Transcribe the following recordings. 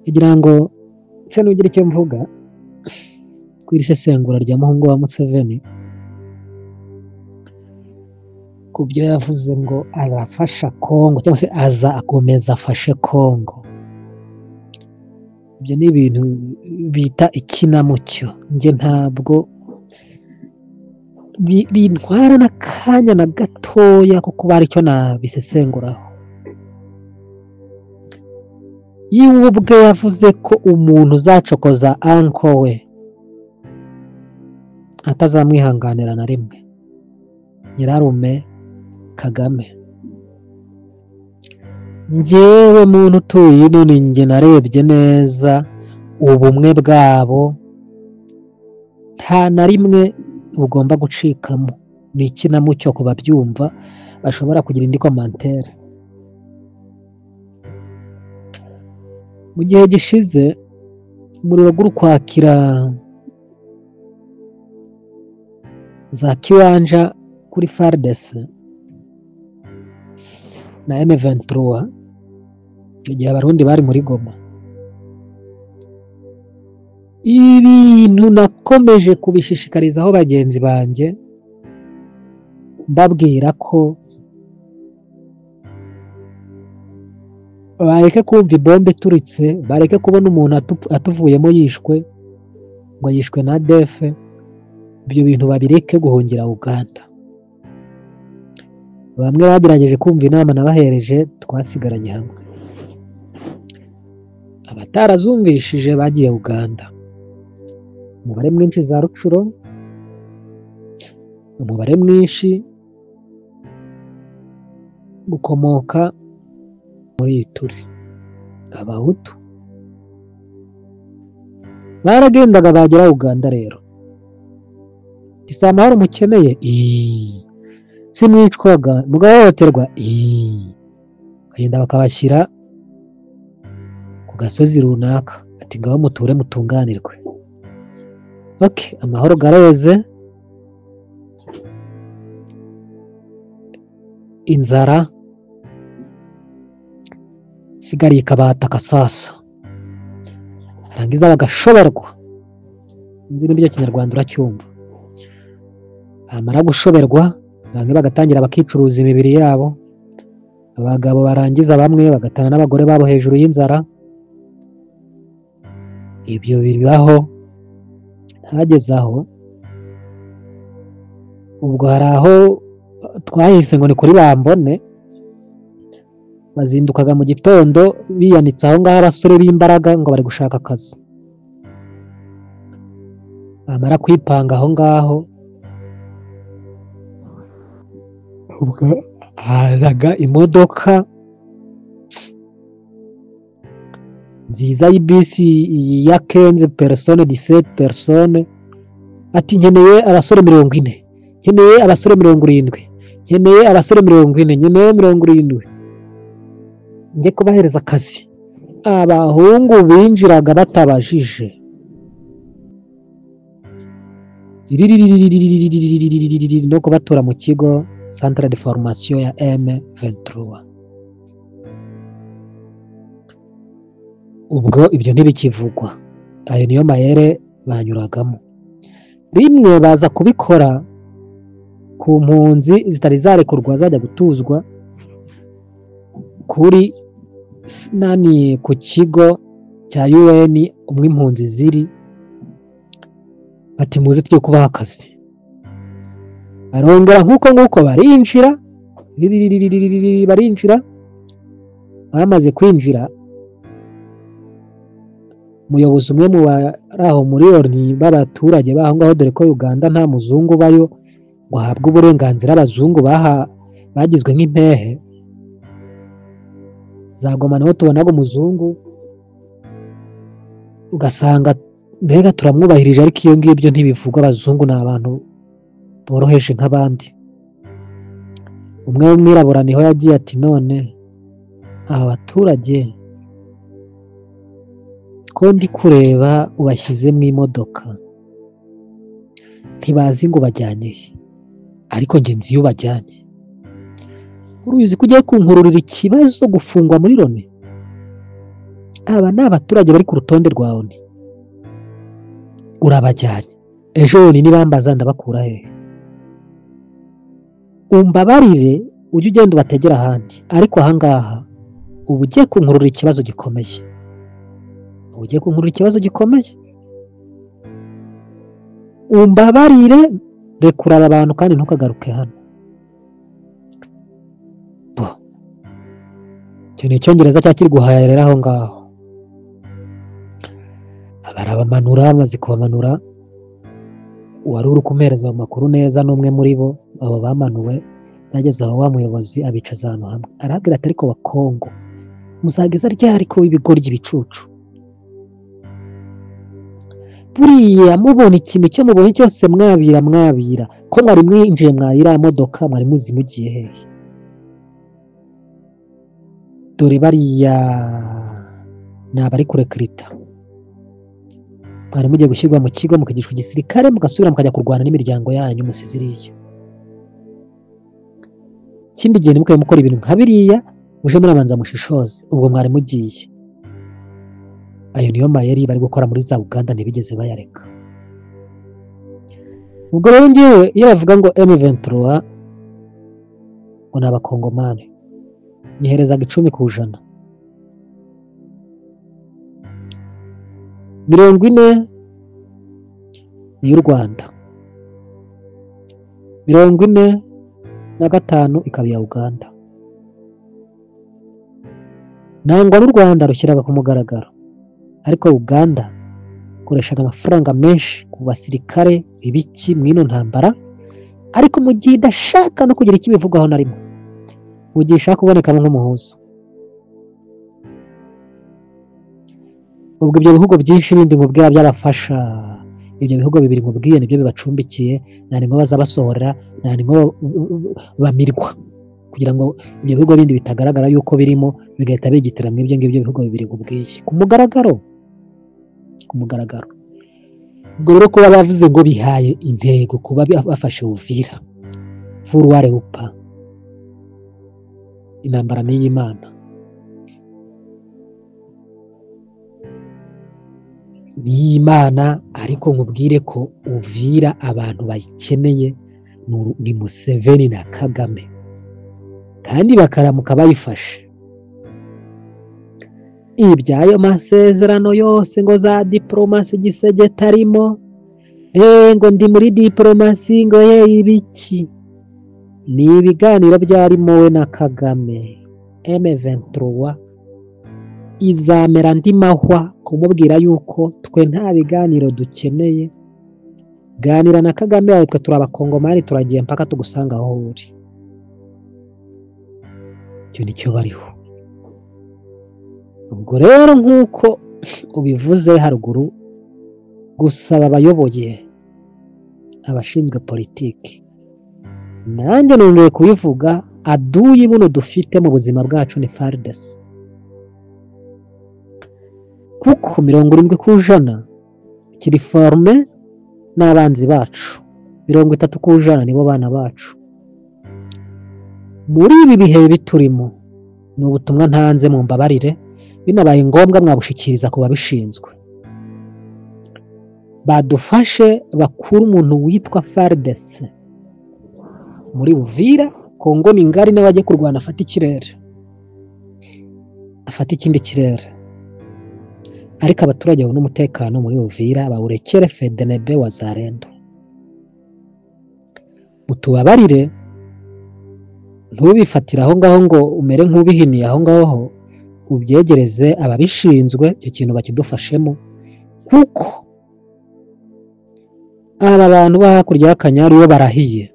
Kugira ngo se nugira icyo mvuga ku iri sesengura rya muhungu wa Museveni ku byo yavuze ngo arafasha Kongo cyangwa se aza akomeza afashe Kongo, ibyo ni ibintu bita ikinamucyo. Njye ntabwo bintwara n'akanya na gatoya ko kuba aricyo nabisesenguraho. Iyo ubwe yavuze ko umuntu uzacokoza anko we atazamwihanganira na rimwe, nyirarume Kagame. Njyewe muntu utuye ino ni njye narebye neza ubumwe bwabo nta na rimwe bugomba gucikamo. Ni ikinamucyo ku babyumva bashobora kugira indi commentaire. Mu gihe gishize umuriro gw'urukwakira za Kiwanja kuri FARDC na M23, icyo gihe abarundi bari muri Goma. Ibintu nakomeje kubishishikarizaho bagenzi banjye mbabwira ko bareke kumva ibombe ituritse, bareke kubona umuntu atuvuyemo yishwe ngo yishwe na ADF, ibyo bintu babireke guhungira Uganda. Bamwe bagerageje kumva inama nabahereje, twasigaranye hamwe. Abatarazumvishije bagiye Uganda. Umubare mwinshi za Rucuro, umubare mwinshi gukomoka muri Ituri, abahutu baragendaga bagera Uganda. Rero si amahoro mukeneye, si mwicwaga mugahohoterwa, bagenda bakabashyira ku gasozi runaka, ati ngaho muture mutunganirwe. Okay, amahoro gareze, inzara sigariye ikabata akasaso, barangiza bagashoberwa. Nzi n'ibyo Kinyarwanda uracyumva. Bamara gushoberwa bamwe bagatangira bakicuruza imibiri yabo, abagabo barangiza bamwe bagatana n'abagore babo hejuru y'inzara. Ibyo bibaho. Hageze aho ubwo hari aho twahise ngo ni kuri bambone, bazindukaga mu gitondo biyanitse aho ngaho abasore b'imbaraga ngo bari gushaka akazi. Bamara kwipanga aho ngaho, ubwo hazaga imodoka nziza y'ibisi ya 15 personnes, 17 personnes, ati nkeneye abasore 40, nkeneye abasore 70, nkeneye abasore 40, nkeneye 70, njye kubahereza akazi. Abahungu binjiraga batabajije. No kubatura mu kigo Centre de Formation ya M23. Ubwo ibyo ntibikivugwa, ayo niyo mayere banyuragamo. Rimwe baza kubikora ku mpunzi zitari zarekurwa zajya gutuzwa kuri nani ku kigo cya UN umwe impunzi ziri, bati muze tujye kubaha akazi. Barongera nkuko nguko barinjira, barinjira. Bamaze kwinjira, umuyobozi umwe mu bari aho muri Loni b'abaturage baho ngaho, dore ko Uganda nta muzungu bayo ngo ahabwe uburenganzira, abazungu bagizwe nk'impehe za Goma, niho tubonaga umuzungu ugasanga mbega turamwubahirije, ariko iyo ngibyo ntibivugwa, abazungu ni abantu boroheje nk'abandi. Umwe w'umwirabura niho yagiye ati none aba baturage ko ndi kureba ubashyize mu imodoka ntibazi ngo bajyanye he, ariko njye nzi iyo bajyanye. Uruzi ko ugiye kunkururira ikibazo gufungwa muri Loni. Aba ni abaturage bari ku rutonde rwa ONU, urabajyanye ejo ONU nibambaza ndabakura hehe? Umbabarire ujye ugenda ubategera ahandi, ariko ahangaha uba ugiye kunkurura ikibazo gikomeye, uba ugiye kunkurura ikibazo gikomeye. Umbabarire rekura aba bantu kandi ntukagaruke hano. Icyo ni icyongereza cya kiri guhaya rero aho ngaho. Barabamanura, bamaze kubamanura, uwari uri kumpereza ayo makuru neza n'umwe muri bo abo bamanuwe, yageze aho wa muyobozi abicaza ahantu hamwe, arabwira ati ariko Bakongo muzageza ryari ko ibigoryi ibicucu? Buriya mubona ikintu cyo mubonye cyose mwabira mwabira, ko mwari mwinjiye mwayira modoka mwari muzi mugiye hehe? Dore bariya ni abari kurekrita, mwari mugiye gushyirwa mu kigo mukigishwa igisirikare mugasubira mukajya kurwana n'imiryango yanyu musize iriya. Ikindi gihe ntimukabe mukora ibintu nka biriya, muje murabanza mushishoze ubwo mwari mugiye. Ayo niyo mayeri bari gukora muri za Uganda, ntibigeze bayareka. Ubwo rero ngewe iyo bavuga ngo M23 ngo ni abakongomani, nyiherezaga 10 ku ijana. 40 ni y'u Rwanda, 45 ikaba iya Uganda. Nangwa n'u Rwanda rushyiraga ku mugaragaro, ariko Uganda ikoreshaga amafaranga menshi ku basirikare ibiki mw'ino ntambara, ariko mu gihe idashaka no kugira icyo ibivugaho na rimwe, mu gihe ishaka kubonekamo nk'umuhuza. Ubwo ibyo bihugu byinshi bindi mubwira byabafasha, ibyo bihugu bibiri mubwiye nibyo bibacumbikiye, nta nimwe bazabasohorera, nta nimwe bamirwa, kugira ngo ibyo bihugu bindi bitagaragara yuko birimo bigahita bigitira mu ibyo ngibyo bihugu bibiri mubwiye ku mugaragaro, ku mugaragaro. Ubwo rero kuba bavuze ngo bihaye intego kuba bafashe Uvira furuware rupa, intambara ni iy'Imana, ni iy'Imana. Ariko nkubwire ko Uvira abantu bayikeneye ni Museveni na Kagame, kandi bakaramuka bayifashe. Ibyayo masezerano yose ngo za diplomasi Gisegeti arimo, ngo ndi muri diplomasi ngo ibiki, ni ibiganiro byarimo we na Kagame. M23 izamera andi mahwa kumubwira yuko twe nta biganiro dukeneye, ganira na Kagame yawe, twe turi abakongomani turagiye mpaka tugusanga aho uri. Icyo nicyo bariho. Ubwo rero nk'uko ubivuze haruguru, gusaba abayoboye abashinzwe politiki, nanjye nongeye kubivuga, aduyi buno dufite mu buzima bwacu ni FARDC, kuko 70% kiri forme n'abanzi bacu, 30% nibo bana bacu. Muri ibi bihe biturimo, ni ubutumwa ntanze mu mbabarire, binabaye ngombwa mwabushikiriza ku babishinzwe, badufashe bakure umuntu witwa FARDC muri Uvira. Kongo ni ngari, nawe ajye kurwana afata ikirere, afata ikindi kirere, ariko abaturage babone umutekano muri Uvira, bawurekere FDNB Wazalendo. Mutubabarire, ntubifatire aho ngaho ngo umere nk'ubihiniye aho ngaho, ubyegereze ababishinzwe, icyo kintu bakidufashemo, kuko aba bantu bo hakurya y'Akanyaru iyo barahiye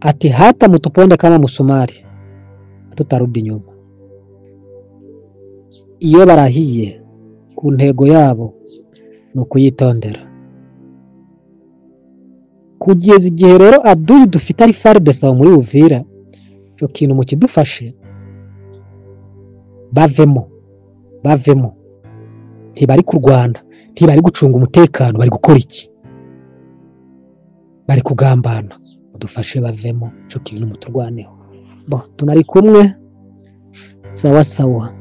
ati hata mutuponde kama musumari tutarudi inyuma. Iyo barahiye ku ntego yabo ni ukuyitondera. Kugeza igihe rero aduyi dufite ari FARDC aho muri Uvira, icyo kintu mukidufashe, bavemo, bavemo. Ntibari kurwana, ntibari gucunga umutekano, bari gukora iki? Bari kugambana. Mudufashe bavemo, icyo kintu muturwaneho. Bo tunari kumwe, Sawa sawa.